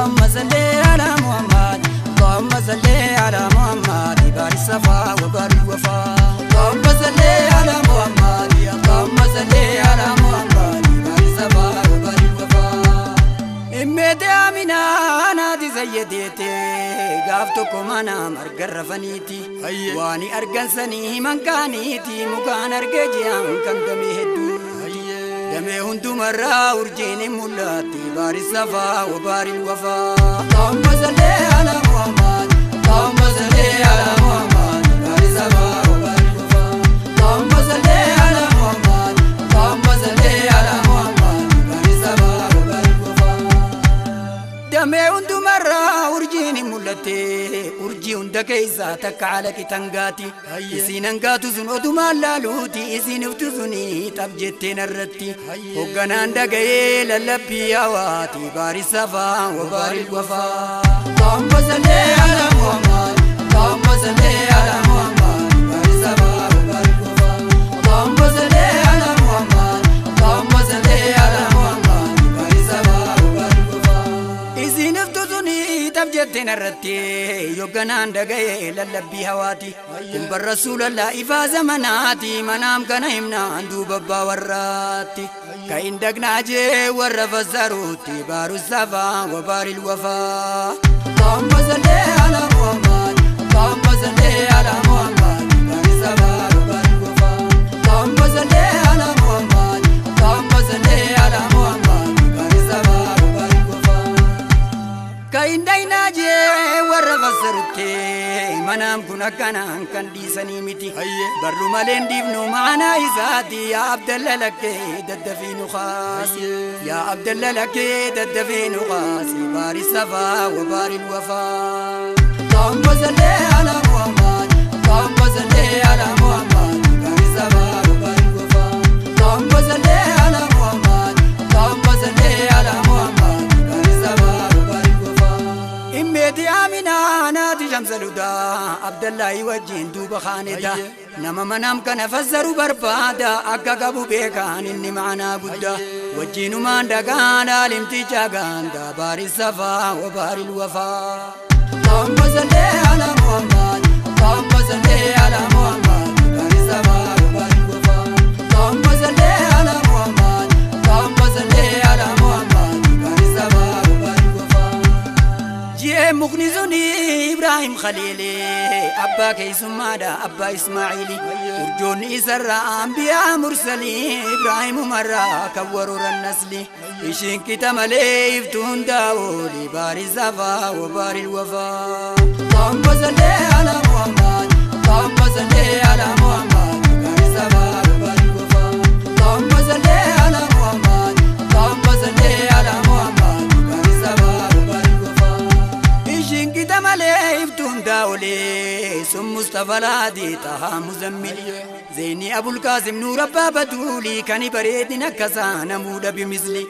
Allahumma salli ala Muhammad, Allahumma salli ala Muhammad, baari safaa wa baari wafaa. Allahumma salli ala Muhammad, Allahumma salli ala Muhammad, baari safaa wa baari wafaa. Himmeete Aminaa naati sayyadeete gaaf tokko mana marga rafaniiti. Waan argan sanii himan kaaniiti mukaan argee ji'aan kan damee hedduu. Damee hundumarraa urjiin hin mul'atti baari safaa wa baari wafaa. Allahumma salli ala Muhammad, Allahumma salli ala Muhammad, baari safaa wa baari wafaa. Allahumma salli ala Muhammad, Allahumma salli ala Muhammad, baari safaa wa baari wafaa. Damee hundumarraa urjiin hin mul'atte urjii hunda keessaa takka calaqi tangaati. Isiin hangaatu sun odumaan laaluuti isiin iftu suni xab jetteen irratti. Hoogganaan dhaga'ee lallabbii hawaati baari safaa wa baari wafaa. Allahumma salli ala Muhammad, Allahumma salli ala Muhammad, baari safaa wa baari wafaa. Allahumma salli ala Muhammad, Allahumma salli ala Muhammad, baari safaa wa baari wafaa. Isiin iftu suni xab jetteen irratti hoogganaan dhaga'ee lallabbii hawaati. Kun bar rasuulallah ifaa zamanaati manaam kana himnaan duuba abbaa warraatti. Ka hin dagnaa jee warra fassaruutti baaru safaa wa baaril wafaa. Allahumma salli ala Muhammad, Allahumma salli ala Muhammad, baari safaa wa baaril wafaa. Allahumma salli ala Muhammad, Allahumma salli ala Muhammad, baari safaa wa baaril wafaa. Ka hin daynaa jee warra fassarutti manaam kun akkanaan kan dhiisanii miti. Barru maleen dhiifnu maanaa isaati yaa Abdalla lakkee daddafii nu kaasi. Yaa Abdalla lakkee daddafii nu kaasi baari safaa wa baari wafaa. Allahumma salli ala Muhammad, Allahumma salli ala Muhammad, baari safaa wa baari wafaa. Allahumma salli ala Muhammad, Allahumma salli ala Muhammad, baari safaa wa baari wafaa. Himmeeti Aminaa naati Shamsaludaa Abdallahi wajjin duuba kaaneta nama manaam kana fassaru barbaada akka qabu beekaan inni maanaa guddaa wajjinumaan dhagaan alimticha gaanda baari safaa wa baari wafaa. Allahumma salli ala Muhammad, Allahumma salli ala Muhammad, baari safaa wa baari wafaa. Allahumma salli ala Muhammad, Allahumma salli ala Muhammad, baari safaa wa baari wafaa. Jee mukni suni Ibrahim Khaliili abbaa keessummaadha abbaa Ismaa'iili urjoonni isarraa anbiyaa mursalii Ibraahimumarraa kan warooran nasli ishiin kita malee iftuun daawoli baari safaa wa baari wafaa. Allahumma salli ala Muhammad, Allahumma salli ala Muhammad, baari safaa wa baari wafaa. Allahumma salli ala Muhammad, Allahumma salli ala Muhammad, baari safaa wa baari wafaa. Ishiin kita malee iftuun daawole sun Mustafa Laadii Tahaa Muzammili Zeyni Abulqaasim Nuur Abbaa Batuuli kan bareedin akkasaa namuu dhabi misli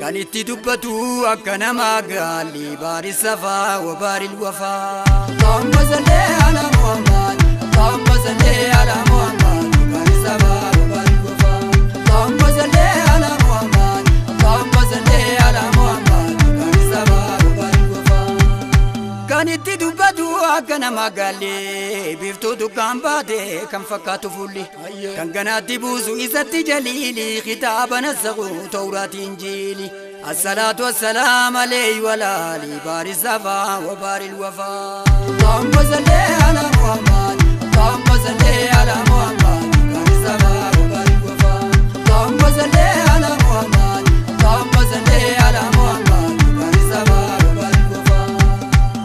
kan itti dubbatu akka namaa gaalli baari safaa wa baari wafaa. Allahumma salli ala Muhammad, Allahumma salli ala Muhammad, baari safaa wa baari wafaa. Allahumma salli ala Muhammad, Allahumma salli ala Muhammad, baari safaa wa baari wafaa. Kan itti dubbatu akka nama gaalee biiftuu dukkaan baate kan fakkaatu fuulli kan ganaatti buusu isatti jaliili kitaaba nasaqu tawraati injiili. Assalaatu wassalaam alayhi wa laali baari safaa wa baari wafaa. Allahumma salli ala Muhammad, Allahumma salli ala Muhammad, baari safaa wa baari wafaa. Allahumma salli ala Muhammad, Allahumma salli ala Muhammad, baari safaa wa baari wafaa.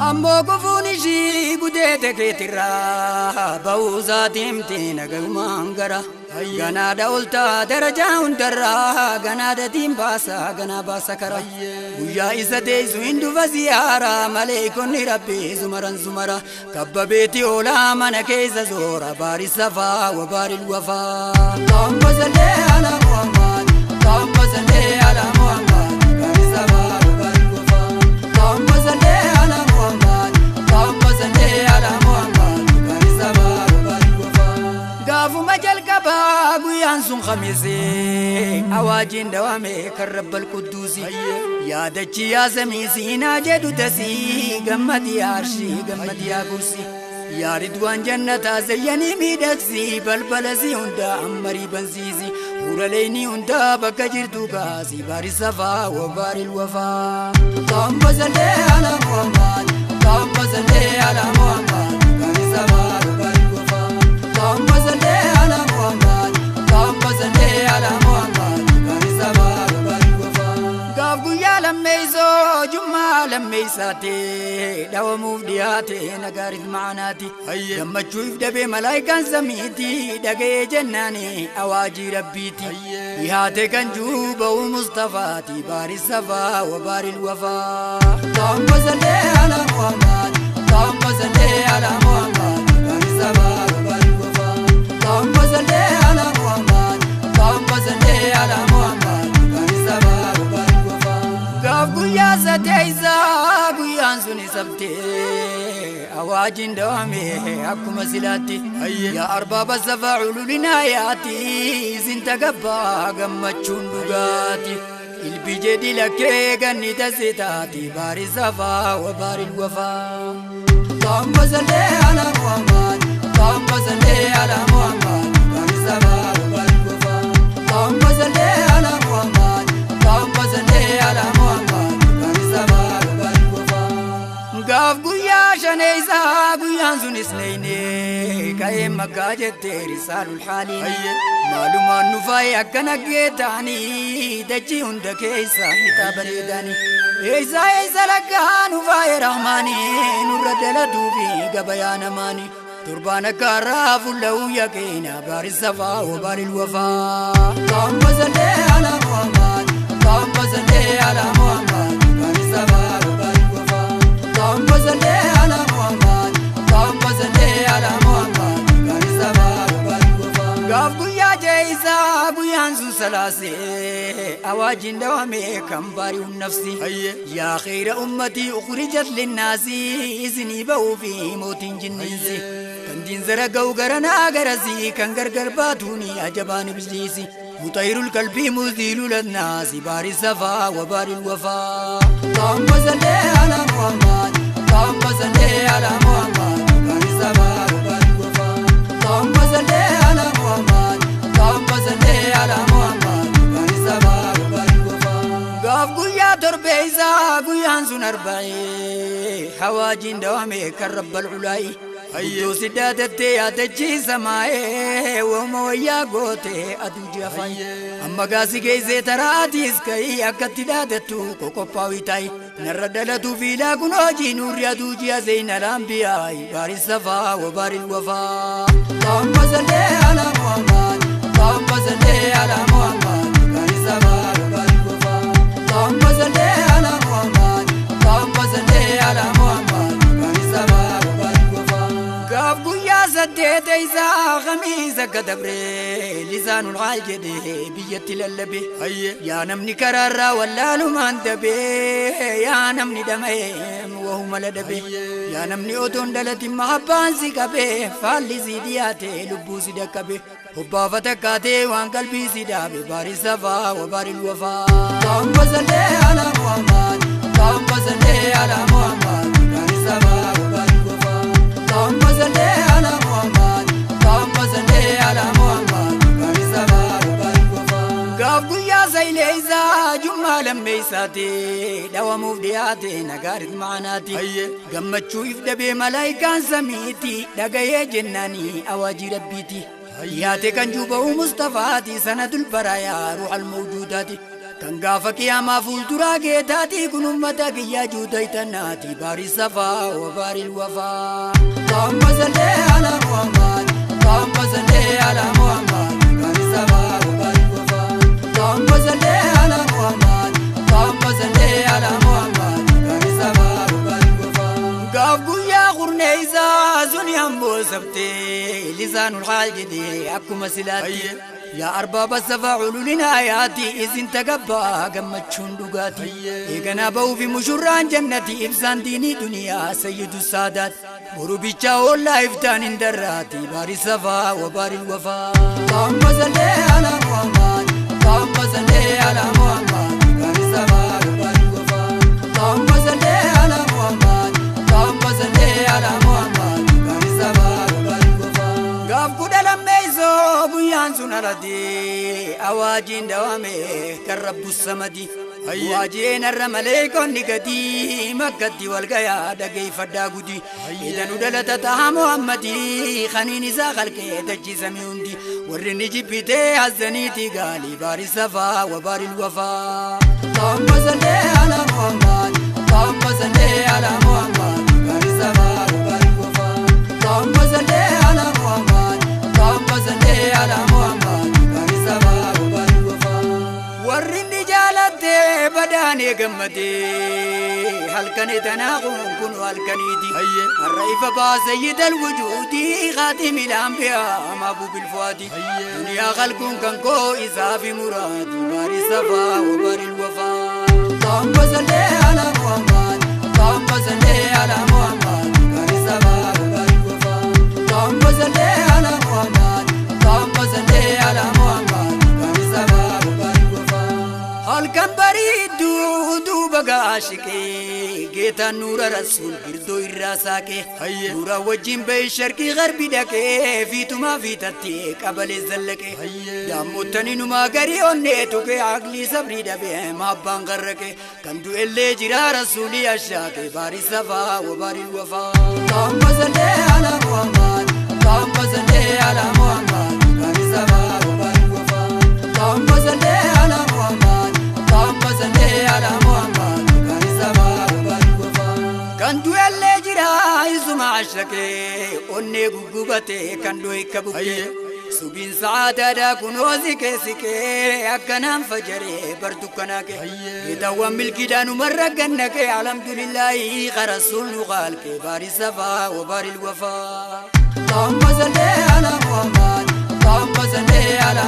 Ammoo gufuun ishii gudeete keetirraa ba'uu isaatii nagayumaan gara. Ganaadha oltaa darajaa hundarraa ganaadha tiin baasa ganaa baasa kara. Guyyaa isa teessu hin dhufa ziyaaraa maleekonni rabbii zumaran zumara. Kabba beeti oolaa mana keessa zoora baari safaa wa baari wafaa. Allahumma salli ala Muhammad, Allahumma salli ala Muhammad, baari safaa wa baari wafaa. Allahumma salli ala Muhammad, Allahumma salli ala Muhammad, baari safaa wa baari wafaa. Gaafuma jalqabaa guyyaan sun khamisee awaajiin dawame kan rabbal qudduusi. buusi. Yaadachi yaa samii siinaa jedhu tasii gammadi arshii gammadi yaa kursi. Yaa Ridwaan jannataa zayyanii miidhagsi balbala si hundaa ammarii bansiisi. Huraleeni hundaa bakka jirtu kaasi baari safaa wa baari wafaa. Allahumma salli ala Muhammad, Allahumma salli ala Muhammad, baari safaa wa baari wafaa. Allahumma salli ala Muhammad, Allahumma salli ala Muhammad, baari safaa wa baari wafaa. Gaaf guyyaa lammeessoo jummaa lammeessaati dhawamuuf dhiyaate nagaarit maanaati. Gammachuu if dhabee malaayikaan samiiti dhaga'ee jennaani awaajii rabbiiti. Dhiyaate kan juuba'u Mustafaati baari safaa wa baari wafaa. Allahumma salli ala Muhammad, Allahumma salli ala Muhammad, baari safaa wa baari wafaa. Allahumma salli ala Muhammad, Allahumma salli ala Muhammad, baari safaa wa baari wafaa. Gaaf guyyaa sadeessaa guyyaan suni sabtee awaajiin dawame akkuma silaatti. Yaa arbaaba safaa cululinaa yaati isin tagabbaa gammachuun dhugaati. Ilbi jedhi lakkee ganni tasee taati baari safaa wa baari wafaa. Allahumma salli ala Muhammad, Allahumma salli ala Muhammad, baari safaa wa baari wafaa. Allahumma salli ala Muhammad, Allahumma salli ala Muhammad, baari safaa wa baari wafaa. Gaaf guyyaa shaneessaa guyyaan sunis leeyne ka'ee makkaa jettee risaalul haaliin. Maalumaan nu faaye akkana geetaanii dachii hunda keessa hixaa bareedaanii. Eessa eessa lakkaa nu faaye rahmaanii nurra dalatuu fi gabayaa namaanii. Torbaan akka har'aa fuula'uu yaqiina baari safaa wa baari wafaa. Allahumma salli ala Muhammad, Allahumma salli ala Muhammad, baari safaa wa baari wafaa. Allahumma salli ala Muhammad, Allahumma salli ala Muhammad, baari safaa wa baari wafaa. Gaaf guyyaa jeesaa guyyaan sun salaasee awaajiin dawame kan baari'uun nafsi. Yaa khayra ummatii ukhrijat linnaasi isinii ba'uu fi mootiin jinniinsi. Kan diinzara ga'u garanaa garasii kan gargar baatuuni ajabaan ibliisi. Mutahhirul qalbii muziilul annaasi baari safaa wa baari wafaa. Allahumma salli ala Muhammad, Allahumma salli ala Muhammad, baari safaa wa baari wafaa. Allahumma salli ala Muhammad, Allahumma salli ala Muhammad, baari safaa wa baari wafaa. Gaaf guyyaa torbeessaa guyyaan sun arba'ee hawaajiin dawame kan rabbal culaayi. Guddoo si daadattee yaadachiisa maa'ee wauma wayyaa gootee aduu ji'a. Amma gaasi geessee taraatiis ka'ii akkatti dhaadattu qoqophaa'ii taa'i. Narra dhalatuu fiilaa kun hojii nuurri aduu ji'a zeynal ambiyaayi baari safaa wa baari wafaa. Allahumma salli ala Muhammad, Allahumma salli ala Muhammad, baari safaa wa baari wafaa. Allahumma salli ala Muhammad, Allahumma salli ala Muhammad, baari safaa wa baari wafaa. Gaaf guyyaa saddeeta isaa khamiisa akka dabree lisaanul haal jedhee biyyatti lallabe. Yaa namni karaarraa wallaalumaan dabee yaa namni dhama'ee wahuma ladhabe. Yaa namni otoon dhalatin mahabbaan si qabee faalli si dhiyaate lubbuu si dhaqqabe. Hobbaafata kaatee waan qalbii si dhaabe baari safaa wa baari wafaa. Allahumma salli ala Muhammad, Allahumma salli ala Muhammad, baari safaa wa baari wafaa. Allahumma salli ala Muhammad, Allahumma salli ala Muhammad, baari safaa wa baari wafaa. Gaaf guyyaa sayleessaa jummaa lammeessaati dhawamuuf dhiyaate nagaarit maanaati. Gammachuu if dhabee malaayikaan samiiti dhaga'ee jennaanii awaajii rabbiiti. Dhiyaate kan juuba'u Mustafaati sanadul baraayaa ruuxal mawjuudaati. Kan gaafa qiyaamaa fuulduraa geetaati kun ummata kiyyaa juutaytanaati baari safaa wa baari wafaa. Allahumma salli ala Muhammad, Allahumma salli ala Muhammad, baari safaa wa baari wafaa. Allahumma salli ala Muhammad, Allahumma salli ala Muhammad, baari safaa wa baari wafaa. Gaaf guyyaa qurneessaa suni hamboo sabtee lisaanul haal jedhee akkuma silaatti. Yaa arbaaba safaa cululinaa yaati isin tagabbaa gammachuun dhugaati. Eeganaa ba'uu fi mushurraan jannati ibsaan diinii duniyaa sayyidu saadaat. Boru bichaa oollaa iftaan hin darraati baari safaa wa baari wafaa. Allahumma salli ala Muhammad, Allahumma salli ala Muhammad, baari safaa. Muhammadi awaajiin dawame kan rabbu samadi waajeen arra maleeykonni gadi makkatti wal gayaa dhageeyfadhaa gudi idanu dhalata taha Muhammadi kaniin isaa kalqee dachiisame hundi warri ni jibbitee hazzaniiti gaalii baari safaa wa baari wafaa. Allahumma salli ala Muhammad, Allahumma salli ala Muhammad, baari safaa wa baari wafaa. Allahumma salli ala Muhammad, Allahumma salli ala Muhammad, baari safaa wa baari wafaa. Warri ni jaalatte badaanee gammadee halkanii tanaa kun halkaniiti. Har'a ifa baasa wujuudi khaatimil anbiyaa mahbuubil fuwaadi. Duniyaa kalkuun kan koo isaa fi muraadi baari safaa wa baari wafaa. Allahumma salli ala Muhammad, Allahumma salli ala Muhammad, baari safaa wa baari wafaa. Allahumma salli ala Muhammad, Allahumma salli ala Muhammad, baari safaa wa baari wafaa. Halkan bareedduu duuba gaashiqee geetaan nuura rasuul girdoo irraa saaqee nuura wajjin bahee sharqii garbi dhaqee fiitumaa fiitattee qabalee zallaqee daammottanii numaa garii onnee tuqee aqlii sabrii dhabee maabbaan qarraqee kan du'ellee jira rasuulii ashaaqee baari safaa wa baari wafaa. Allahumma salli ala Muhammad, Allahumma salli ala Muhammad, baari safaa wa baari wafaa. Allahumma salli ala Muhammad, Allahumma salli ala Muhammad, baari safaa wa baari wafaa. Kan du'ellee jira isuma ashaqee onnee guggubatee kan du'e akka bukkee. Subiin sa'aadaadhaa kunoo siqee siqee akkanaan fajaree bar dukkanaa kee. Geetawwan milkiidhaan umarra gannaqee alhamdulillaahi qarasuul nu qaalqee baari safaa wa baari wafaa. Allahumma salli ala Muhammad, Allahumma salli ala